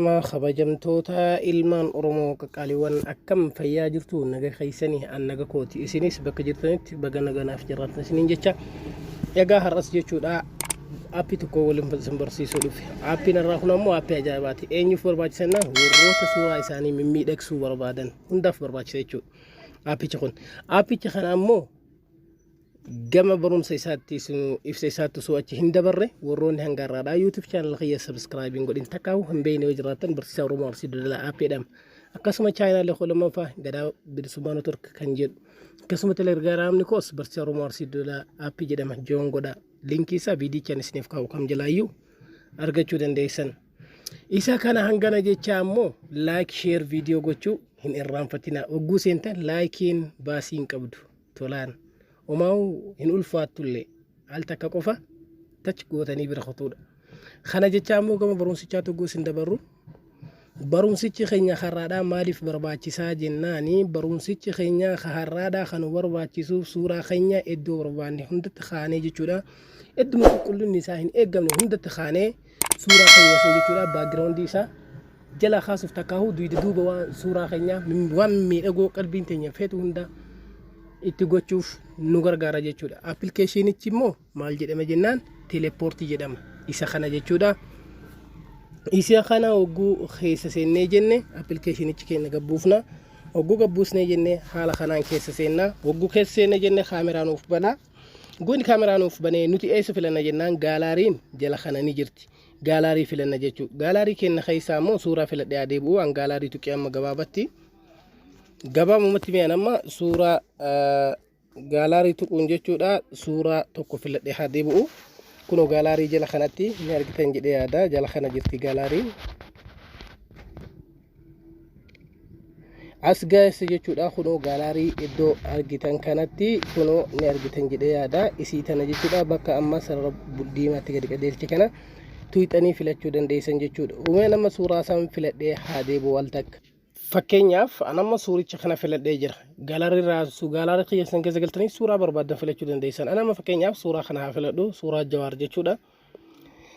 Kabajamtoota ilmaan Oromoo qaqqaaliiwwan, akkam fayyaa jirtu? Naga keessanii? An naga kooti. Isinis bakka jirtanitti baga naganaaf jiraattan isiniin jecha. Egaa har'as jechuudha aappii tokko waliin isin barsiisuu dhufe. Aappiin irraa kun ammoo aappii ajaa'ibaati. Eenyuuf barbaachisannaa? Warroota suuraa isaanii mimmiidhagsuu barbaadan hundaaf barbaachisa jechuudha. Aappichi kun. Aappicha kana ammoo gama barumsa isaatti ibsa isaatti osoo achi hin dabarre, warroonni hanga har'aadhaa YouTube channel kiyya subscribe hin godhin takkaa'u hin beekne yoo jiraattan, Barsiisaa Oromoo Arsii Dodolaa aappii jedhama. Akkasuma chaanaalee koo lammaffaa Gadaa Bilisummaa Network kan jedhu, akkasuma telegiraamni koos Barsiisaa Oromoo Arsii Dodolaa aappii jedhama. Join godhaa. Linkii isaa viidiyichaan isiniif kaa'u kam jalaayyuu argachuu dandeessan. Isa kana hangana jecha ammoo like, share viidiyoo gochuu hin irraanfatina. Wagguu seentan likeiin baasii hin qabdu, tolaan homaa'uu hin ulfaattullee, al takka qofa touch gootanii bira kutuudha. Kana jecha ammoo gama barumsichaa hogguu isin dabarru, barumsichi keenya har'aadhaa maaliif barbaachisaa jennaani, barumsichi keenya har'aadhaa kan nu barbaachisuuf suuraa keenya iddoo barbaanne hundatti kaanee jechuudha. Idduma qulqullinni isaa hin eegamne hundatti kaanee suuraa keenya sun jechuudha backgroundii isaa jala kaasuuf, takkaahuu duyda duuba waan suuraa keenya waan miidhagoo qalbiin teenya feetu hunda itti gochuuf nu gargaara jechuudha. Appilikeeshinichi immoo maal jedhama jennaan, teleport jedhama. Isa kana jechuudha. Isa kana hogguu keessa seennee jenne appilikeeshinichi keenya gabbuufna. Hogguu gabbuusnee jenne haala kanaan keessa seenna. Hogguu keessa seennee jenne kaameraa nuuf bana. Goonni kaameraa nuuf banee nuti eessa filanna jennaan, galleryn jala kana ni jirti. Gallery filanna jechuudha. Gallery keenya keessaa immoo suuraa filadhee adeebi'u an gallery tuqee amma gabaabatti. Gabaabumatti mi'an amma suuraa gallery tuquun jechuudha suuraa tokko filadhee haa deebi'u. Kunoo gallery jala kanatti ni argitan jedhee yaada, jala kana jirti galleryn. As gaesse jechuudha. Kunoo gallery iddoo argitan kanatti kunoo ni argitan jedhee yaada, isii tana jechuudha. Bakka amma sarara diimaatti gadi qajeelche kana tuyxanii filachuu dandeessan jechuudha. Uumeen amma suuraa isaan filadhee haa deebi'u al takka. Fakkeenyaaf an amma suuricha kana filadhee jira. Gallery irraa gallery kiyya san keessa galtanii suuraa barbaaddan filachuu dandeessan. An amma fakkeenyaaf suuraa kana haa filadhu, suuraa Jawaar jechuudha.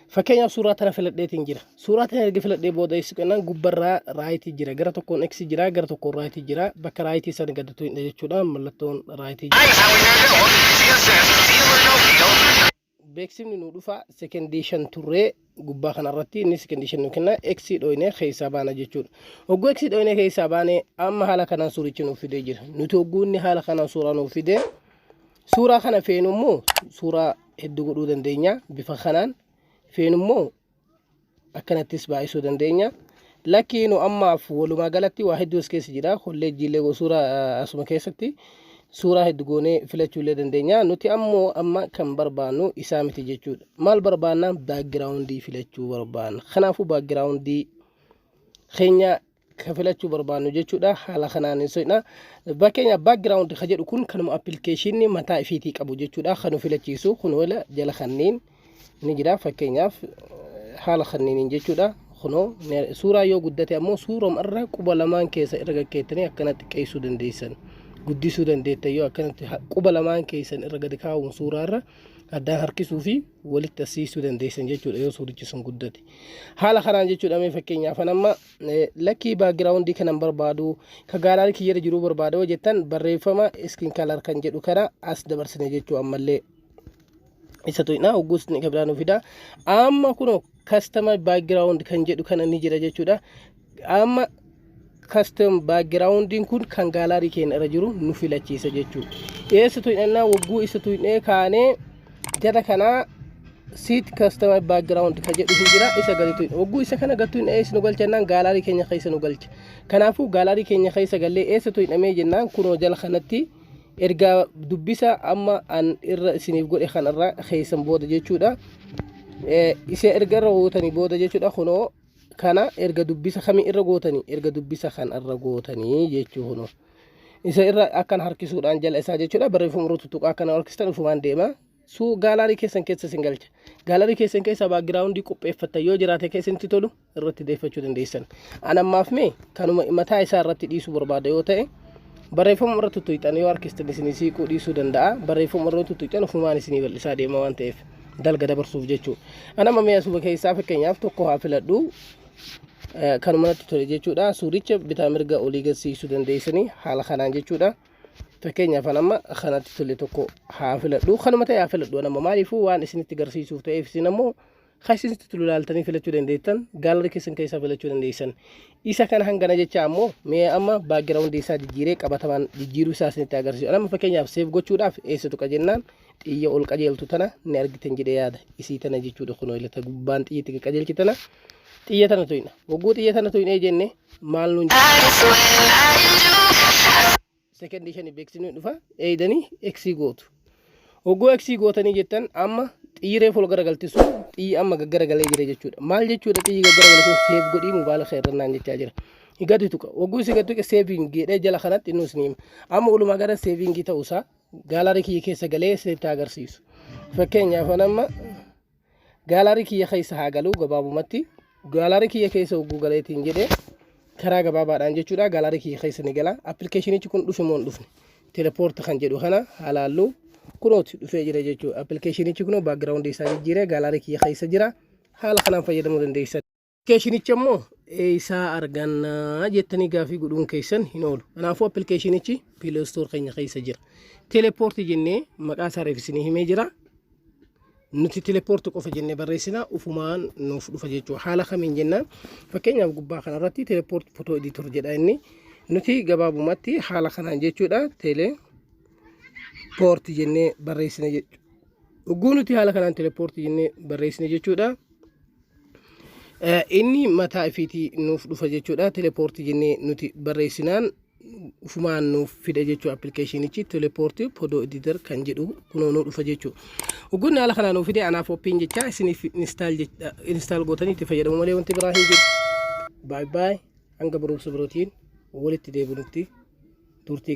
Fakkeenyaaf suuraa tana filadheetiin jira. Suuraa tana erga filadhee booda eessi qennaan gubbarraa right jira. Gara tokkoon X jira, gara tokkoon right jira. Bakka right sana gadi tuqna jechuudha. Mallattoon right jira. Hi, how are you doing? CSS, deal or no deal. Beeksifni nu dhufa sekendii 5 turree gubbaa kanarratti inni sekendii 5 nu kenna, X dhoyne keessaa baana jechuudha. Hogguu X dhoyne keessaa baane amma haala kanaan suurichi nuuf fidee jira. Nuti hogguu inni haala kanaan suuraa nuuf fidee suuraa kana feenu immoo suuraa hedduu godhuu dandeenya. Bifa kanaan feenu immoo akkanattis baay'isuu dandeenya. Lakkii, nu ammaaf walumaa galatti waa hedduu as keessa jira. Kolleejjiilee suuraa asuma keessatti suuraa hedduu goonee filachuu illee dandeenya. Nuti ammoo amma kan barbaannu isaa miti jechuudha. Maal barbaanna? Backgroundii filachuu barbaanna. Kanaafuu backgroundii keenya ka filachuu barbaannu jechuudha. Haala kanaan hin so'ina. Fakkeenya background ka jedhu kun kanuma appilikeeshinii mataa ifiitii qabu jechuudha. Kan nu filachiisu kun wala jala kanneen ni jira. Fakkeenyaaf haala kanneeniin jechuudha. Kunoo suuraa yoo guddate ammoo suuruma irra quba lamaan keessa irra gaggeettanii akkanatti xiqqeessuu dandeessan. Guddisuu dandeettan yoo akkanatti quba lamaan keessan irra gadi kaa'uun suuraa irra addaan harkisuu fi walitti asiisuu dandeessan jechuudha yoo suurichi sun guddate. Haala kanaan jechuudha. Mee fakkeenyaaf an amma lakkii, backgroundii kanan barbaadu ka gallery kiyyarra jiruu barbaada yoo jettan, barreeffama skin color kan jedhu kana as dabarsine jechuu, ammallee isa tuqna. Hogguus ni biraa nu fida. Amma kunoo custom background kan jedhu kana ni jira jechuudha. Amma custom backgroundiin kun kan gallery keenya irra jiru nu filachiisa jechuudha. Eessa tuqnannaa, wagguu isa tuqnee kaanee jala kanaa set custom background kan jedhu hin jira, isa gadi tuqna. Wagguu isa kana gadi tuqna eessa nu galchannaan, gallery keenya keessa nu galcha. Kanaafuu gallery keenya keessa gallee eessa tuqnamee jennaan, kunoo jala kanatti ergaa dubbisa amma an irra isiniif godhe kanarra keessan booda jechuudha. Isa erga irra gootanii booda jechuudha, kunoo kana erga dubbisa kamii irra gootanii, erga dubbisa kan irra gootanii jechuu, kunoo isa irra akkan harkisuudhaan jala isaa jechuudha, barreeffama irra tuttuqaa akkana harkistan ufumaan deema. Suu gallery keessan keessa isin galcha. Gallery keessan keessa backgroundii qopheeffattan yoo jiraate keessatti tolu irratti deeffachuu dandeessan. An ammaaf mee kanuma mataa isaa irratti dhiisuu barbaada yoo ta'e, barreeffama irra tuttuqxan yoo harkistan isinii siiquu dhiisuu danda'a. Barreeffama irra tuttuqxan ufumaan isinii bal'isaa deema waan ta'eef dalga dabarsuuf jechuudha. An amma mee asuma keessaa fakkeenyaaf tokko haa filadhu. Kanuma natti tole jechuudha. Suuricha bitaa mirga olii gad dandeessanii haala kanaan jechuudha. Fakkeenyaaf amma kanatti tole tokko haa filadhu. Kanuma ta'e haa filadhu. Amma maaliifuu waan isinitti agarsiisuuf ta'eef, isin ammoo kan isinitti tolu ilaaltanii filachuu dandeettan, gallery keessan keessaa filachuu dandeessan. Isa kana hangana jecha ammoo mee amma background isaa jijjiiree qabatamaan jijjiiruu isaa isinitti agarsiisu. Amma fakkeenyaaf save gochuudhaaf eessa tuqa jennaan, xiyya ol qajeeltu tana ni argitan jedhee yaada. Isii tana jechuudha, kunoo ilata gubbaan xiyyitti qajeelchi tana, xiyya tana tuyna. Hogguu xiyya tana tuynee jenne maal nuun sekendii 5 beeksisni dhufa, eeydanii X gootu. Hogguu X gootanii jettan, amma xiyyi reefu ol garagalti sun xiyyi amma gaggaragalee jira jechuudha. Maal jechuudha? Xiyyi gaggaragale sun save godhii mobaayila kee irra jechaa jira. Gadi tuqa. Hogguu isi gadi tuqe saving jedhee jala kanatti inni ni hima. Amma walumaa gara saving ta'uusaa gallery kiyya keessa galee isinitti agarsiisu. Fakkeenyaaf amma gallery kiyya keessa haa galuu. Gabaabumatti gallery kiyya keessa hogguu galeetiin jedhee, karaa gabaabaadhaan jechuudha, gallery kiyya keessa ni gala. Appilikeeshinichi kun dhufe moo hin dhufne? Teleport kan jedhu kana halaalluu. Kunooti dhufee jira jechuudha. Appilikeeshinichi kunoo background isaa jijjiiree gallery kiyya keessa jira. Haala kanaan fayyadamuu dandeessan. Appilikeeshinichi ammoo eessaa argannaa jettanii gaafii godhuun keessan hin oolu. Kanaafuu appilikeeshinichi Play Store keenya keessa jira. Teleport jennee maqaa isaa reefsinii himee jira. Nuti teleport qofa jennee barreessina, ufumaan nuuf dhufa jechuudha. Haala kamiin jennaan, fakkeenyaaf gubbaa kanarratti teleport photo editor jedha inni. Nuti gabaabumatti haala kanaan jechuudha, teleport jennee barreessina jechuudha. Hogguu nuti haala kanaan teleport jennee barreessina jechuudha. Inni mataa ifiitii nuuf dhufa jechuudha. Teleport jennee nuti barreessinaan ufumaan nuuf fida jechuudha. Appilikeeshinichi teleport photo editor kan jedhu kunoo nuu dhufa jechuudha. Hogguun haala kanaan nuuf fide, anaaf open jecha, isiniif install gootanii itti fayyadamu malee wanti biraa hin jiru. Baay baay, hanga barumsa birootiin walitti deebinutti turtii.